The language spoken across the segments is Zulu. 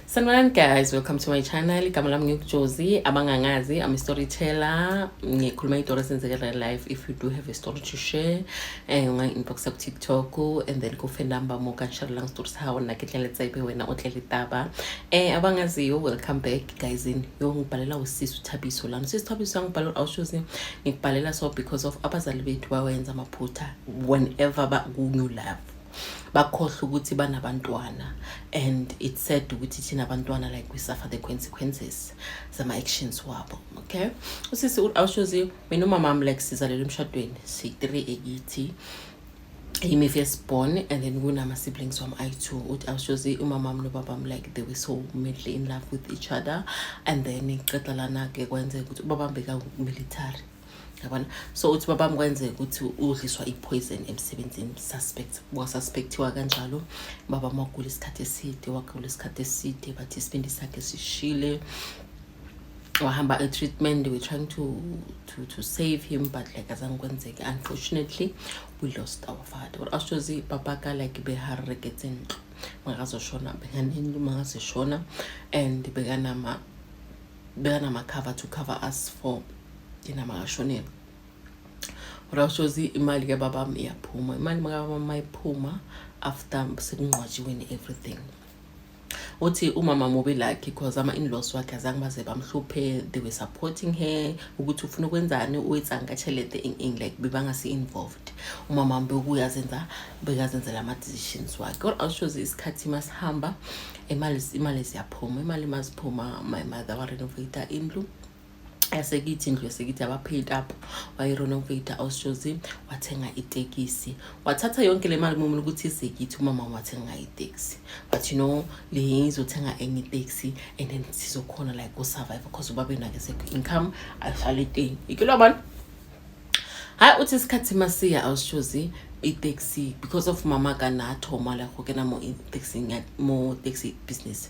Sanibonani guys, welcome to my channel. Igama lami nginguJozi, abangangazi, I'm a storyteller. Ngikhuluma izitori ezenzeke real life. If you do have a story to share, unga-inboxa ku-TikTok and then ku-phone number mo ka nsharelang story sa hao nna ke tle le tsebe wena o tle le taba. Abangaziyo, welcome back guys. Yo ngibhalela usisi uThabiso lana. Usisi Thabiso angibhalela awushozi ngikubhalela so because of abazali bethu bawenza amaphutha whenever ba ku-new love. Bakhohlwa ukuthi banabantwana and it's sad ukuthi thina abantwana, like, we suffer the consequences zama-actions wabo. Okay, usisi awushozi mina umamami, like, sizalelwe emshadweni, siyi-three ekithi, yimi first born and then kunama-siblings wami ayi-two. Uthi awushozi umamami nobabami, like, they were so madly in love with each other and then qeda lana-ke kwenzeka ukuthi ubabami beka-military, yabona. So uthi babami kwenzeka ukuthi udliswa i-poison emsebenzini, suspect wasuspectiwa kanjalo. Baba wagula isikhathi eside, wagula isikhathi eside, bathi isibindi sakhe sishile, wahamba e-treatment. They were trying to save him, but like, azange kwenzeke. Unfortunately, we lost our father. But awushozi babaka, like, behare reketse ntlo makazoshona, bekanendlu makazeshona and bekanama-cover to cover us for yena makashonela. Kodwa awushozi imali kababami iyaphuma, imali makababa mayiphuma after sekungcwatshiwe and everything. Uthi umama mubi like because ama-in-laws wakhe azange baze bamhluphe, they were supporting her ukuthi ufuna ukwenzani, uyetsang ka tšhelete, eng eng, like, bebangasi-involved. Umama bekuyazenza, bekazenzela ama-decisions wakhe. Kodwa awushozi isikhathi masihamba, imali ziyaphuma, imali maziphuma, my mother warenovata indlu yasekithi, indlu yasekithi yaba-paid up, wayirenovata. Awushozi wathenga itekisi, wathatha yonke le mali mumula ukuthi isekithi. Umama wathenga iteksi, but you know le izothenga enye iteksi and then sizokhona, like, usurvive because ubabe nakesekho income ayihlale eteni ikilo abantu. Hayi, uthi isikhathi masiya, awushozi iteksi, because of mama kanathoma la go kena mo taxi, mo taxi business,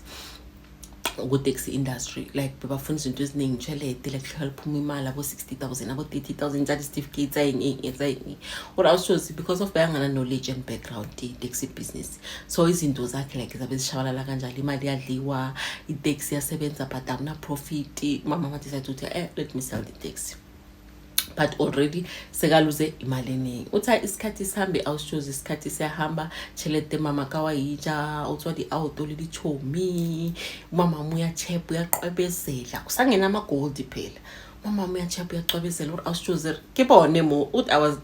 ku-taxi industry, like, bebafuna izinto eziningi, tšhelete, like, hlala liphuma imali abo-60 000, abo-30 000, tsa di-certificate tsa eng eng tsa eng. Kodwa awushozi because of bayangana-knowledge and background i-taxi business, so izinto zakhe, like, zabe zishabalala kanjalo, imali yadliwa, iteksi yasebenza but akuna-profit. Mama madecide ukuthi let me sell the taxi, but already sekaluze imali eningi. Uthi hayi, isikhathi sihambe, awushozi isikhathi siyahamba, tšhelete mama ka wa ija, o tswa di-auto le dichomi, umama uyachepa, uyaqwebezela, kusangena ama-gold phela, umama uyachepa, uyaqwebezela. Uri awushozi ke bone mo, uthi I was,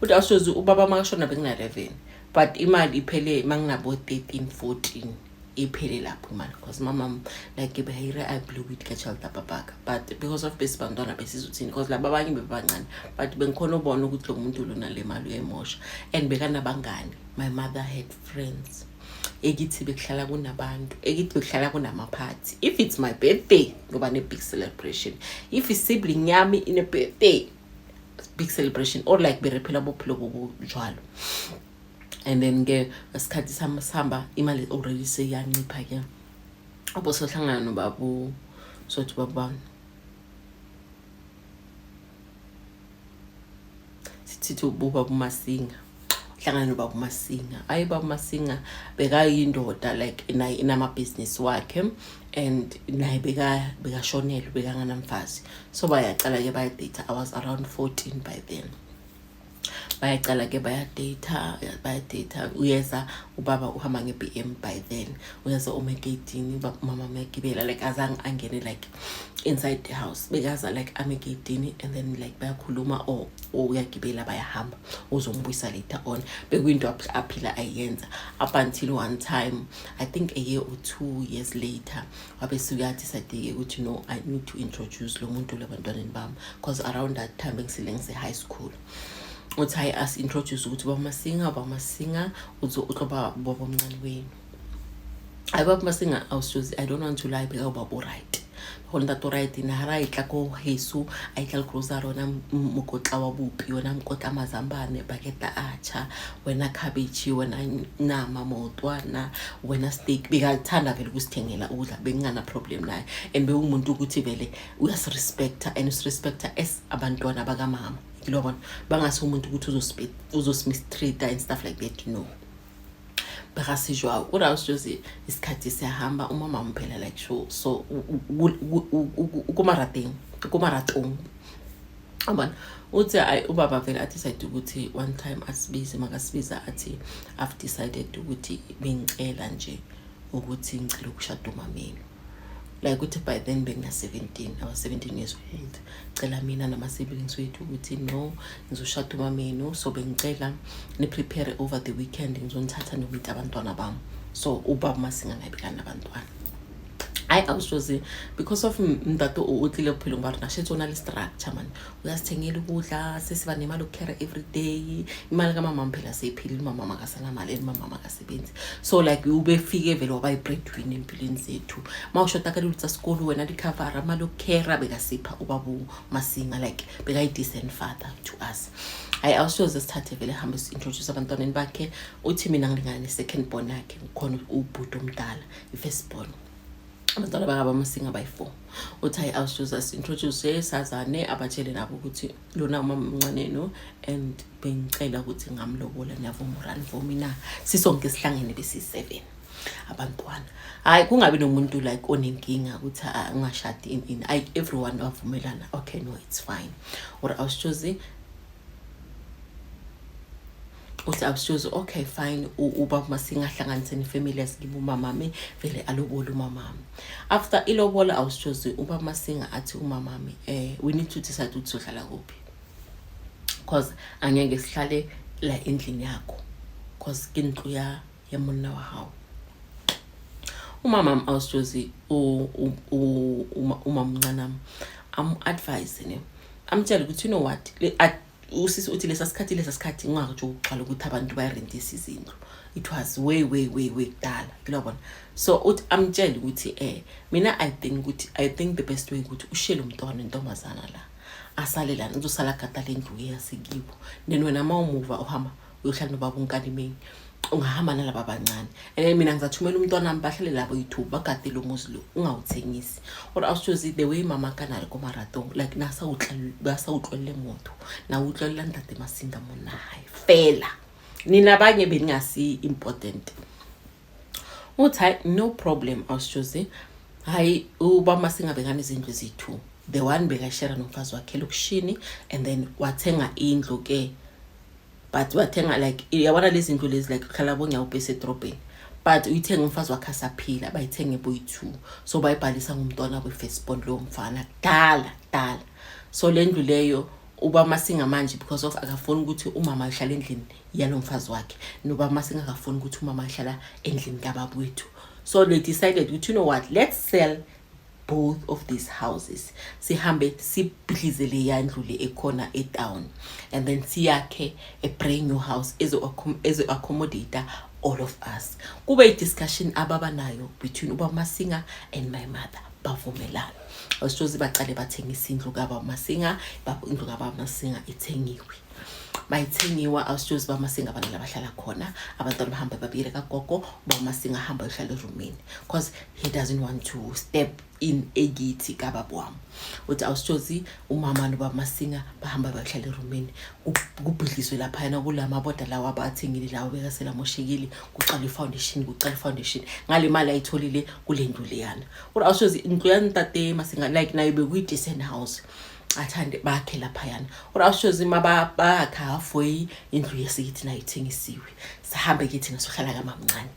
uthi awushozi ubaba makashona bekuna-11, but imali iphele manginabo 13 14, iphele lapho imali because mama, like, behayire I blew it ka tšhelete papaka. But because of besibantwana besizothini, because laba abanye bebancane, but bengikhona ubona ukuthi lo muntu lona le mali uyayimosha and bekanabangani. My mother had friends ekithi, bekuhlala kunabantu ekithi, bekuhlala kunamaphathi. If it's my birthday, ngoba ne-big celebration. If i-sibling yami ine-birthday, big celebration, or like berephela bophilo bobunjalo. And then ke isikhathi sami sihamba, imali already seyancipha ke, abo sohlangana nobaba, sothi baba, sithi ubaba uMasinga, hlangana nobaba uMasinga. Ayi, baba uMasinga bekayindoda, like, naye inamabhizinisi wakhe and naye bekashonelwe, bekanganamfazi. So bayacala ke bayadata. I was around 14 by then. Bayacala ke bayadata, bayadata. Uyeza ubaba, uhamba nge-BM by then, uyeza uma egeyidini, mama mayagibela, like, azange angene, like, inside the house, bekaza, like, ame egeyidini and then, like, bayakhuluma or uyagibela, bayahamba, uzombuyisa later on. Bekuyinto aphila ayenza up until one time, I think a year or 2 years later, wabe suyadecide-ke ukuthi, "No, I need to introduce lo muntu lebantwaneni bami," because around that time bengisile ngise-high school. Uthi hayi, asi-introduce ukuthi bamasinga, bamasinga utloba baba omncane wenu. Hayi, baba Masinga, awushozi, I don't want to lie, bekawubaba o-right go ntate o right. Na ra etla ko heso, a etla le grocery, wena mokotla wa bupi, wena mokotla mazambane, baketa atjha, wena cabbage, wena nama maotwana, wena steak. Bekathanda vele ukusithengela ukudla, bekungana problem naye and bewumuntu ukuthi vele uyasirespecta and usirespecta as abantwana bakamama, ngilobona bangasi umuntu ukuthi uzosimistreata and stuff like that, no. Bekasijwayo urawusjozi, isikhathi siyahamba, umama phela like sure, so ukumarateng ukumaratong abona. Uthi ayi, ubaba vele a-decide ukuthi one time asibize, makasibiza athi, "I've decided ukuthi bengicela nje ukuthi ngicela ukushada umamenu." Like ukuthi by then bengina-17, I was 17 years old. Cela mina nama-siblings wethu ukuthi no, ngizoshada umamenu, so bengicela ni-prepare over the weekend, ngizonithatha nomita abantwana bami. So ubaba masingangabikani nabantwana. Hayi, awushozi, because of mntate o tlile bophelong ba rona, shetse o na le structure man, uyasithengela ukudla, sesiba nemali yokukhera every day. Imali kamama phela seyiphilile, umama makasanamali and umama makasebenzi. So like ubefike vele waba yi-breadwinner empilweni zethu. Ma ushoda ka dilo tsa sekolo, wena di-covera mali yokukhera, bekasipha ubaba Masinga. Like bekayi-decent father to us. Hayi, awushoze, sithathe vele, hambe si-introduce abantwaneni bakhe. Uthi mina ngilingana ne-second born yakhe, khona ubhuti omdala, i-first born. Abantwana bakaba Masinga bayi-four. Uthi hayi, awushoze, si-introduce, sazane, abatshele nabo ukuthi lona umama omncaneno and bengicela ukuthi ngamlobola, niyavuma or anivumi na? Sisonke sihlangene besiyi-seven abantwana. Hayi, kungabi nomuntu like onenkinga ukuthi ungashadi in in. Everyone wavumelana, okay, no, it's fine. Or awushozi, uthi awushozi, okay, fine. Ubaba masingahlanganise nefamily yasikibo, umamami vele alobole umamami. After ilobola, awushozi, ubaba Masinga athi umamami, we need to decide ukuthi sohlala kuphi, cause angeke sihlale la endlini yakho, cause ke ntlo ya monna wa hao. Umama awushozi, umama mncanami am-advise ne, amtshele ukuthi you know what, usisi uthi lesa sikhathi ungakutsho ukuqala ukuthi abantu bayarentisa izindlu, it was way way way way kudala kulabona. So uthi amtshele ukuthi mina I think ukuthi I think the best way ukuthi ushele umntwana intombazana la, asale lana, uzosala gada le ndlu yasekibo, then wena uma umuva uhamba uyohlala nobaba unkalimeni, ungahamba nalaba abancane, and then mina ngizathumela umntwana wami, bahlale labo yi-two, bagade lo muzi lo, ungawuthengisi. Or awushozi, the way mama kanale ko maratong, like nasawutlwelele motho na utlwelela ntate Masinga monna hae fela, nina abanye beningasi important. Uthi hayi, no problem. Awushozi, hayi, ubaba Masinga bekanezindlu eziyi-two. The one bekashera nomfazi wakhe elokishini, and then wathenga indlu ke, but wathenga like, yabona lezi ndlu lezi like kuhlala bonyawubhesi edrobheni, but uyithenga umfazi wakhe asaphila, bayithenge boyi-two. So bayibhalisa ngumntwana we-firstborn lowo mfana kudala kudala. So le ndlu leyo uba Masinga manje, because of akafuni ukuthi umama ahlale endlini yalo mfazi wakhe, noba Masinga akafuni ukuthi umama ahlala endlini kababa wethu. So they decided ukuthi you know what, let's sell both of these houses, sihambe sibhidlize leya ndlu le ekhona etown, and then siyakhe a brand new house ezo-accommodate all of us. Kube i-discussion ababa nayo between ubaba Masinga and my mother, bavumelana. Awushozi, bacale bathengisa indlu kababa Masinga. Indlu kababa Masinga ithengiwe. Bayithengiwa, awushozi, bamasinga abana labahlala khona, abantwana bahambe babuyele kagogo. Bamasinga ahamba ayohlala erumini because he doesn't want to step in ekithi kababa wami. Uthi awushozi, umama nobaba Masinga bahamba bayohlala erumini, kubhidliswe laphayana kula maboda lawa abathengile lawa bekaselamoshekile, kuqala i-foundation, kuqala i-foundation ngale mali ayitholile kule ndlu leyana. Uri awushozi, indlu yantate Masinga like nayo bekuyi-decent house, athande bakhe laphayana. Uri awushozi, bakha halfway, indlu yesikithi nayo ithengisiwe, sihambe kithi nasohlala kamamncane.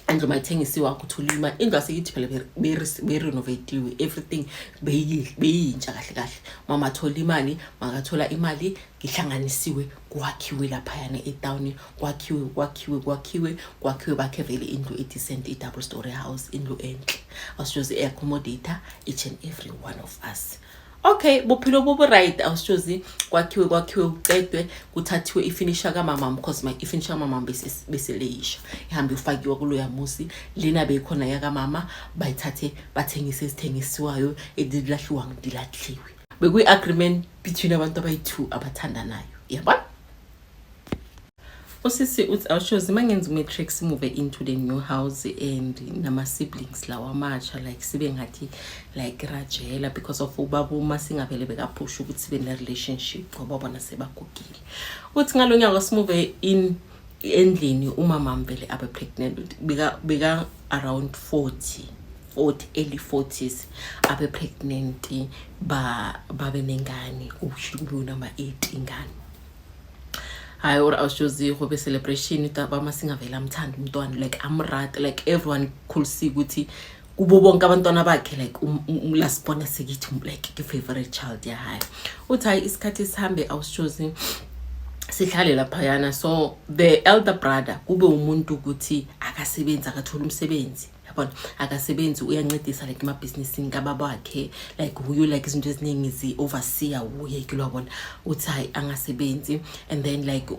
Indlu mayithengisiwa, kuthola imali, indlu asekithi phela berenovatiwe, everything beyintsha kahle kahle. Mama athola imali, makathola imali ngihlanganisiwe, kwakhiwe laphayana etawuni, kwakhiwe kwakhiwe kwakhiwe kwakhiwe, bakhe vele indlu e-decent, i-double story house, indlu enhle, awushozi, i-accommodate each and every one of us. Okay, bophelo bo bo right. Awushozi, kwakhiwe kwakhiwe, kucedwe, kuthathiwe i-furniture kamama, because my i-furniture kamama bese leyisha, ihambe ifakiwa kuloya muzi lena beyikhona yakamama, bayithathe bathengise ezithengisiwayo, edilahliwa ngidilahliwe. Bekuyi-agreement between abantu abayi-two abathandanayo, yabona. Usisi uthi awushozi, uma ngenza umatric, move into the new house and nama-siblings lawa amatsha, like sibe ngathi like rajela, because of ubaba uma singavele bekaphusha ukuthi sibe ne-relationship ngoba bona sebagugile. Uthi ngalo nyaka simove in. Endlini umama vele abe pregnant, beka around 40, early 40s abe pregnant, ba babe nengane, usho kube number 8 ingane. Hayi, or awushozi go be celebration ta ba masingavela amthanda umntwana, like amrata, like everyone could see ukuthi kubo bonke abantwana bakhe, like lasibona sekithi like ke-favorite child yahayi. Uthi hayi, isikhathi sihambe, awushozi, sihlale laphayana. So the elder brother kube umuntu ukuthi akasebenzi, akathola umsebenzi, yabona, akasebenzi, uyancedisa like emabhizinisini kababa wakhe, like huyo, like izinto eziningi zi-overseer wuye ke, lwabona. Uthi hayi, angasebenzi, and then like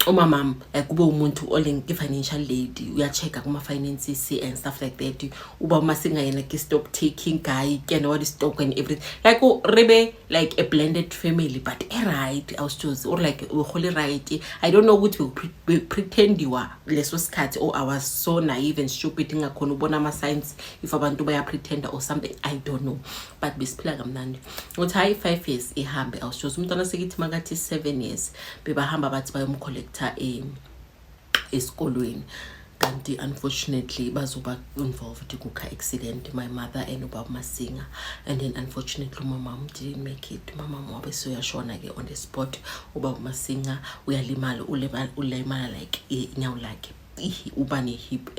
umamam like kube umuntu ke financial lady, uya-check-a kuma-finances and stuff like that. Uba uMasinga yena ke stock taking guy, ke yena wa di-stock and everything. Like re be like a blended family, but e-right, awusitshozi, or like ugole right. I don't know ukuthi bekupretendiwa leso sikhathi or I was so naive and stupid, ngingakhona ubona ama-signs if abantu bayapretenda or something, I don't know, but besiphila kamnandi. Uthi hayi, 5 years ihambe, awusitshozi, umntwana sekithi makathi 7 years, bebahamba bathi bayomcollecta esikolweni, kanti unfortunately bazoba involved ku-car accident, my mother and ubaba Masinga. And then unfortunately umamam didn't make it. Umamam wabe soyashona-ke on the spot. Ubaba Masinga uyalimala, ulimala like inyawo lakhe, uba ne-hip,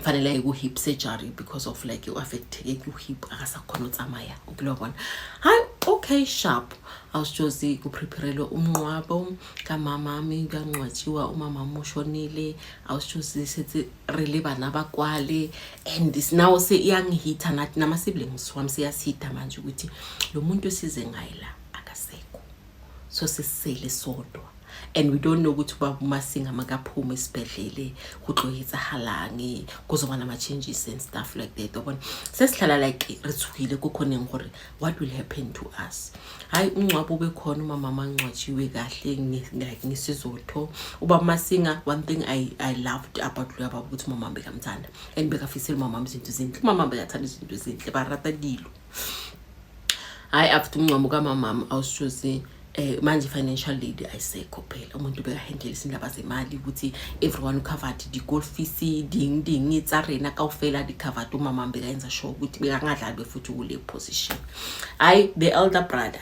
fanele aye ku-hip surgery because of like u-affecteke ku-hip, akasakhona utsamaya ukuyobona. Hayi, okay, sharp, awusitshozi, kupreparelwe umnqwabo kamamami, kuyangcwatshiwa, umamami ushonile. Awusitshozi, sethi re le bana ba kwale, and now se iyangihitha nathi nama-siblings wami, siyasihitha manje ukuthi lo muntu esize ngaye la akasekho, so sisele sodwa and we don't know ukuthi ubaba uMasinga makaphuma esibhedlele go tlo etsahalang, kuzoba nama-changes and stuff like that, wabona. Sesihlala like re tshogile ko khoneng gore what will happen to us. Hayi, umngcwabo ube khona, umama angcwatshiwe kahle like ngesizotho. Ubaba Masinga, one thing I loved about loya baba ukuthi umama bekamthanda and bekafisela umama izinto ezinhle. Umama bekathanda izinto ezinhle, barata dilo. Hayi, after umngcwabo kamamami, awusitshozi, manje financial lady ayisekho phela, umuntu bekahandle izindaba zemali ukuthi everyone covered, di-school fees, ding ding tsa rena kaofela di-covered. Umama bekayenza sure ukuthi bekangadlali befuthi kule position. Hayi, the elder brother,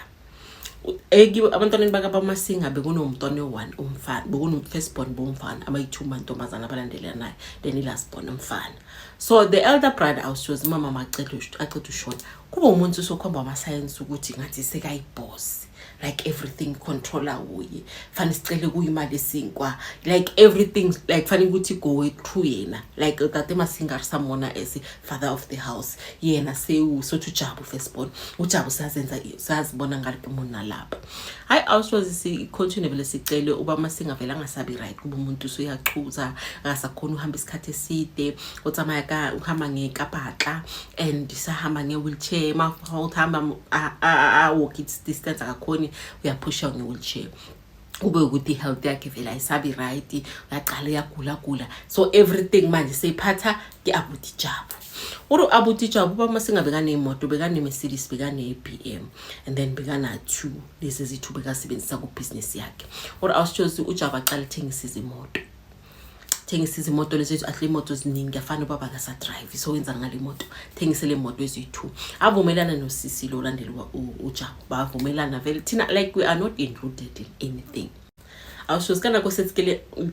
abantwaneni bakabamasinga bekunomntwana oyi-one umfana, bekuno-first born bomfana, abayi-two mantombazana abalandelanayo, then i-last born umfana. So the elder brother, awusitshozi, umama maceda aceda ushona, kube umuntu usokhomba ama-signs ukuthi ngathi sekayi-boss, like everything controller wuye, fanele sicele kuyo imali esinkwa, like everything, like fanele ukuthi go through yena, like tate Masinga re sa mmona as father of the house. Yena sewu sothi uJabu, firstborn uJabu, sazenza sazibona ngale ke monna lapha. Hayi, awushozi, si-continue vele sicele. Uba Masinga vele angasabi right, kuba umuntu usuyachuza, akasakhona uhamba isikhathi eside, utsamaya ka uhamba ngekapatla and sahamba nge-wheelchair. Ma uhamba a-walk its distance akakhoni, uyaphusha nge-wheelchair. Kube ukuthi i-health yakhe vele ayisabi right, uyaqala uyagulagula. So everything manje seyiphatha ke abuti Jabu. Uri abuti Jabu, uba Masinga bekaneyimoto, bekane-Mercedes, bekane-BM, and then bekana-two lezi eziyi-two bekasebenzisa kubhizinisi yakhe. Uri awusitshozi, uJabu aqala ethengisa izimoto, thengisa izimoto lezi, ahle imoto ziningi, kuyafana ubaba akasadrive, so wenza ngale moto, thengisele imoto eziyi-two. Avumelana nosisi lo olandela uJabu, bavumelana vele, thina like we are not included in anything. Awushozi, ka nako setse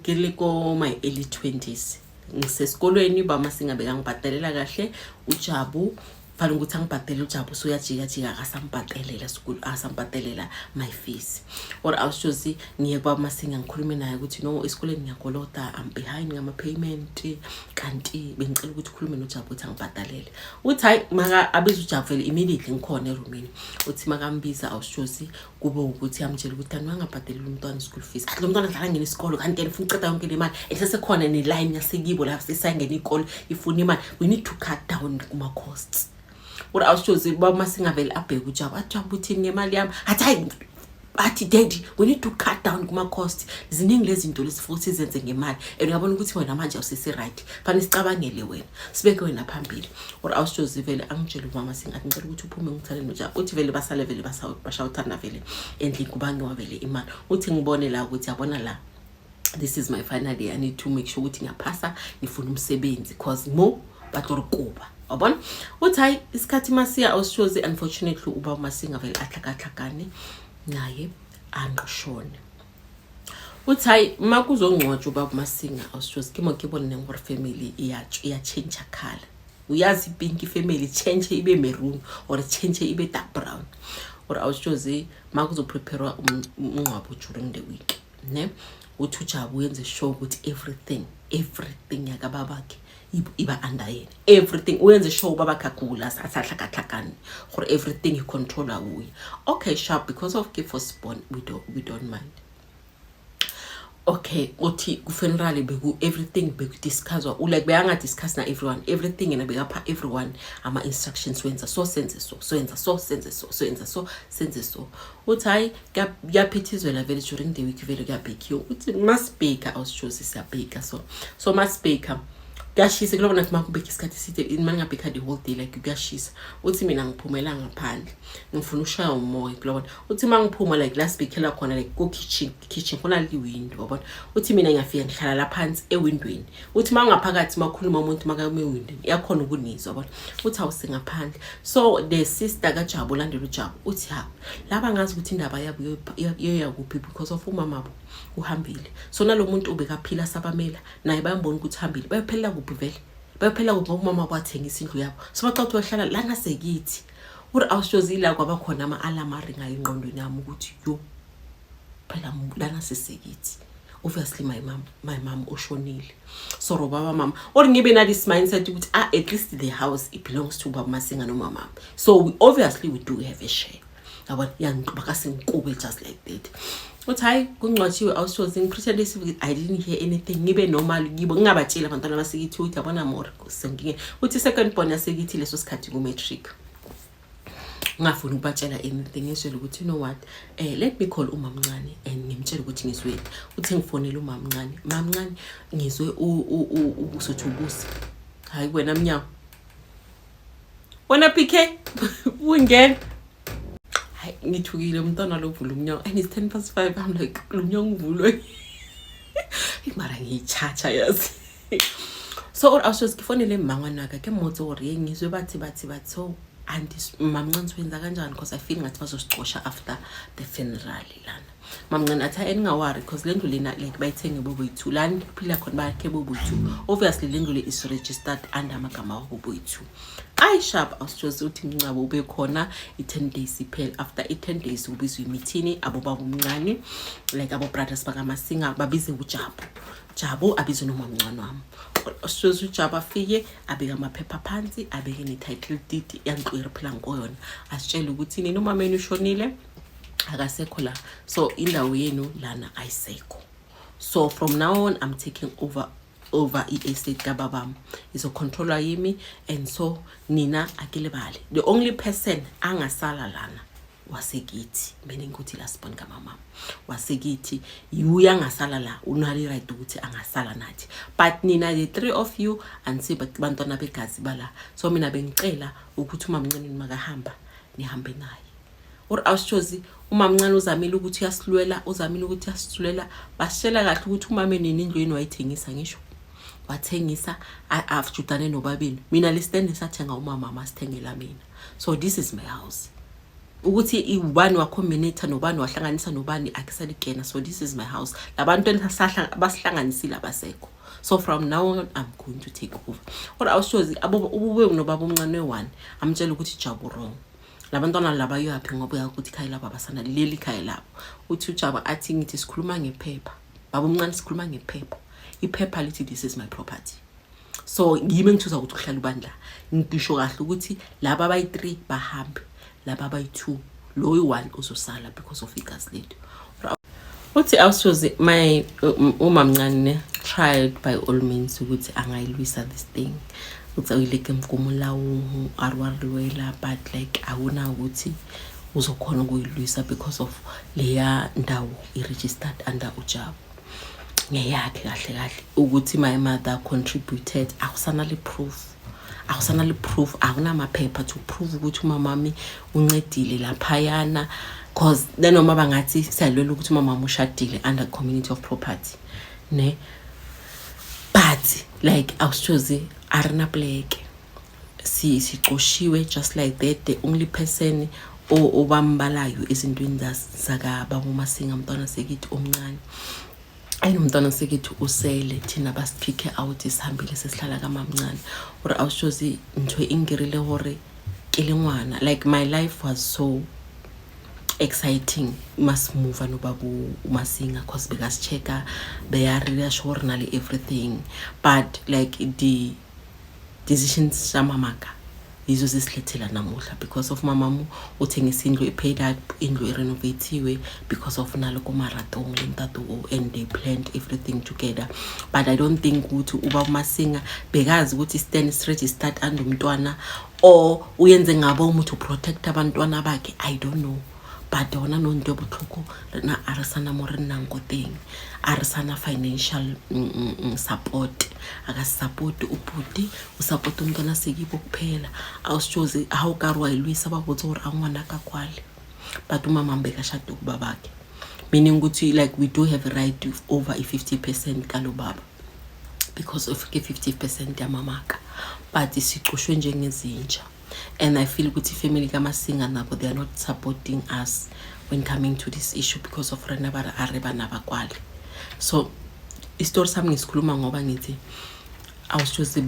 ke le ko my early 20s, ngisesikolweni, bamasinga bekangibhadalela kahle. UJabu fanele ukuthi angibhadele, uJabu suyajikajika, akasambhadalela school, akasambhadalela my fees. Or awushozi, ngiye kwaMasinga, ngikhulume naye ukuthi no, esikoleni ngiyakolota, I'm behind ngama-payment, kanti bengicela ukuthi ukhulume noJabu ukuthi angibhadalele. Uthi hayi, maka abiza uJabu vele immediately, ngikhona erumini. Uthi makambiza, awushozi, kube ukuthi amtshela ukuthi kanti wangabhadeleli umntwana school fees, athi lo mntwana dlala ngena isikolo, kanti yena ufuna uceda yonke le mali, and sesekhona ne-line yasekibo la sesayingena ikolo ifuna imali, we need to cut down kuma-costs. Uri awushozi, bamasingavele abheke uJabu, athi, "Jabu, uthini ngemali yami?" Athi hayi, athi, "Daddy, we need to cut down kuma-cost, ziningi lezi zinto lezi futhi sizenze ngemali, and uyabona ukuthi wena manje awusese-right, fanele sicabangele wena, sibeke wena phambili." Or awushozi, vele angitshele umama singathi ngicela ukuthi uphume ngithale noJabu. Uthi vele basale vele bashawuthana vele endlini, kubangiwa vele imali. Uthi ngibone la ukuthi yabona la. This is my final year, I need to make sure ukuthi ngiyaphasa, ngifuna umsebenzi, cause mo batlo re koba, wabona. Uthi hayi, isikhathi masiya, awushozi, unfortunately uba uMasinga vele ahlakahlakane naye, anqoshone. Uthi hayi, ma kuzongcwatshwa ubaba uMasinga, awushozi, ke mo ke boneng gore family iya-change colour. Uyazi, i-pink family change ibe maroon or change ibe dark brown. Or awushozi, ma kuzopreparwa umngcwabo during the week, ne, uthi uJabu uyenze sure ukuthi everything, everything yakababakhe iba under yena. Everything uyenze sure ubabakhe agula asahlakahlakane gore everything icontrola kuye. Okay, sharp, because of ke first born, we don't mind. Okay, uthi ku-funeral beku everything bekudiscusswa, like beyangadiscuss na everyone everything, yena bekapha everyone ama-instructions, wenza so, senze so, soyenza so, senze so, soyenza so, senze so. Uthi hayi, kuyaphithizwela vele during the week, vele kuyabhekiwa. Uthi masibheka, awusitshozi, siyabheka, so masibheka kuyashisa kulobona, nathi makubheka isikhathi eside, mani ngabheka the whole day, like kuyashisa. Uthi mina ngiphumela ngaphandle, ngifuna ushaya umoya kulobona. Uthi uma ngiphuma, like la sibhekela khona, like ku-kitchen, kitchen khona li-window, wabona. Uthi mina ngiyafika ngihlala la phansi ewindweni. Uthi uma ngaphakathi makhuluma umuntu makame ewindweni, iyakhona ukunizwa, wabona. Uthi awusengaphandle. So the sister kaJabu, ulandela uJabu, uthi ha, laba ngazi ukuthi indaba yabo iyoya kuphi because of umamabo uhambile. So nalo muntu ubekaphila sabamela naye, bayambona ukuthi uhambile, bayophelela kuphi vele? Bayophelela kuphi ngoba umama wathengisa indlu yabo? So baxa ukuthi bahlala lana sekithi. Uri awusitshozila, kwaba khona ama-alarm aringayo engqondweni yami ukuthi yo, phela lana sisekithi, obviously my mom ushonile, so baba mama or ngibe na this mindset ukuthi ah, at least the house, it belongs to baba Masinga nomama, so obviously we do have a share, yabona. Bakasengikube just like that. Uthi hayi, kungcwatshiwe, awushozi, ngipretend I didn't hear anything, ngibe normal kibo, ngingabatsheli abantwana basekithi ukuthi yabona more senginge. Uthi second born yasekithi leso sikhathi ku-matric, ngingafuni ukubatshela anything, ngizwele ukuthi you know what, let me call umamncane and ngimtshele ukuthi ngizweni. Uthi ngifonele umamncane, mamncane, ngizwe usothi ubusi. Hayi wena mnyango, wena PK, ungena. Hayi, ngithukile, umntwana lo uvula umnyango and it's 5:10. I'm like, lo mnyango uvulwe, mara ngiyichacha yazi. So or awushozi, ngifonele mmangwanaka ke mmotse gore ye ngizwe bathi so anti mamncane siwenza kanjani, because I feel ngathi bazosicosha after the funeral lana. Mamncane athi hayi, ningaworry, because le ndlu lena like bayithenge boboyi-two, lana kuphila khona bakhe boboyi-two. Obviously le ndlu le is registered under amagama wabo boyi-two. Ayi, sharp, awusitshozi, uthi mncabo ube khona i-10 days iphela. After i-10 days kubizwa imithini, abobaba omncane, like abo-brothers bakaMasinga, babize uJabu. Jabu abizwe nomamncane wami. Soze uJabu afike, abeke amaphepha phansi, abeke ne-title deed yandlu eriphila ngoyona, asitshele ukuthi nini umama yenu ushonile, akasekho la, so indawo yenu lana ayisekho. So from now on I'm taking over i-estate kababami, izocontrolwa yimi, and so nina akilibale, the only person angasala lana wasekithi, meaning ukuthi last born kamama wasekithi yuye angasala la, unalo i-right ukuthi angasala nathi, but nina the three of you anisi bantwana begazi bala. So mina bengicela ukuthi umamncane makahamba nihambe naye. Or awusitshozi, umamncane uzamile ukuthi uyasilwela, uzamile ukuthi uyasilwela. Basitshela kahle ukuthi umame nini indlu yenu wayithengisa, ngisho wathengisa afjudane nobabili. Mina le stand sathenga umama, masithengela mina, so this is my house. Ukuthi ubani wacommunita nobani, wahlanganisa nobani, akusalikena. So this is my house, labantu basihlanganisile abasekho, so from now on I'm going to take over. Or awushozi, ubube nobaba omncane we-one, amtshela ukuthi Jabu wrong, labantwana laba yoyaphi ngoba uyazi ukuthi ikhaya labo abasana leli khaya labo. Uthi uJabu athi ngithi sikhuluma ngephepha, baba omncane, sikhuluma ngephepha, iphepha lithi this is my property, so yimi engithuza ukuthi kuhlala ubani la. Ngisho kahle ukuthi laba abayi-three bahambe, laba abayi-two, loyo one uzosala because of igazi lethu. Uthi awusoze, my umamncane tried by all means ukuthi angayilwisa this thing. Uthi awuyileke mgomolawo arwarlwela, but like awuna ukuthi uzokhona ukuyilwisa because of leya ndawo i-registered under uJabu, ngeyakhe kahle kahle. Ukuthi my mother contributed, akusanale proof, akusanale proof, akunamaphepha to prove ukuthi umamami uncedile laphayana, cause nanoma bangathi siyalwela ukuthi umamami ushadile under community of property. Ne, but like awusitshozi, a re na pleke, sicoshiwe just like that. The only person obambalayo ezintweni zakababa uMasinga mntwana sekithi omncane, and umntwana sekithi usele, thina basikhikhe out, sihambile, sesihlala kamamncane. Gore awusitshozi, ntho e nkirile gore ke le ngwana, like my life was so exciting masimuva nobaba uMasinga, 'cause bekasi-check-a, beya-reassure gore na le everything. But like the decisions zamamaka yizo zisilethela namuhla, because of mamamu uthengisa indlu i-paid up, indlu i-renovatiwe, because of nalo komaratong le ntate o, and they planned everything together. But I don't think ukuthi uba uMasinga bekazi ukuthi stand straight start under umntwana or uyenze ngabo umuthi u-protect abantwana bakhe, I don't know. But hona no nto botlhoko, rena a re sana mo re nnang ko teng, a re sana financial support. A ka support ubuti, o support umntwana sekibo kuphela. Awusitshozi, ha o ka re wa e lwisa, ba botse gore a ngwana ka kwale, but umama bekashade kubabakhe, meaning ukuthi like we do have a right over i-50% kalo baba, because of ke 50% yamamaka. But sicushwe njengezinja, and I feel ukuthi ifamily kaMasinga nabo, they are not supporting us when coming to this issue, because of rena ba re a re bana bakwale. So isitori sami ngisikhuluma ngoba ngithi awusitshozi,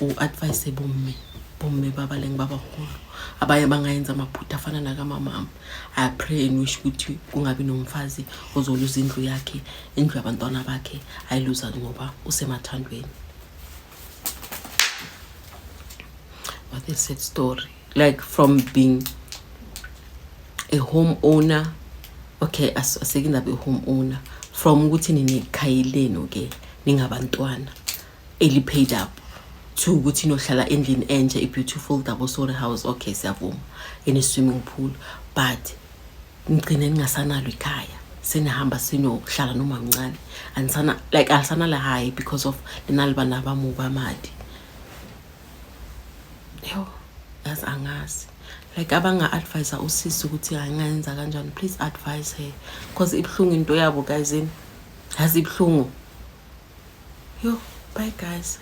u-advise bomme, bomme ba baleng ba bagolo abaye bangayenza amaphutha afana nakamamama. I pray and wish ukuthi kungabi nomfazi ozoluza indlu yakhe, indlu yabantwana bakhe, ayiluza ngoba usemathandweni. What a sad story. Like from being a home owner, okay, asekindaba i-home owner, from ukuthi ninekhaya lenu ke ningabantwana eli-paid up, to ukuthi nohlala endlini entsha, i-beautiful double story house, okay, siyavuma, ene-swimming pool, but nigcine ningasanalo ikhaya, senihamba sinohlala noma mncane, anisana like alisana la hayi, because of linalibana bamuba madi. Yo, yazi angazi, like abanga-advisa usisi ukuthi angayenza kanjani, please advise her, 'cause ibuhlungu into yabo, guys, yazi ibuhlungu. Yo, bye guys.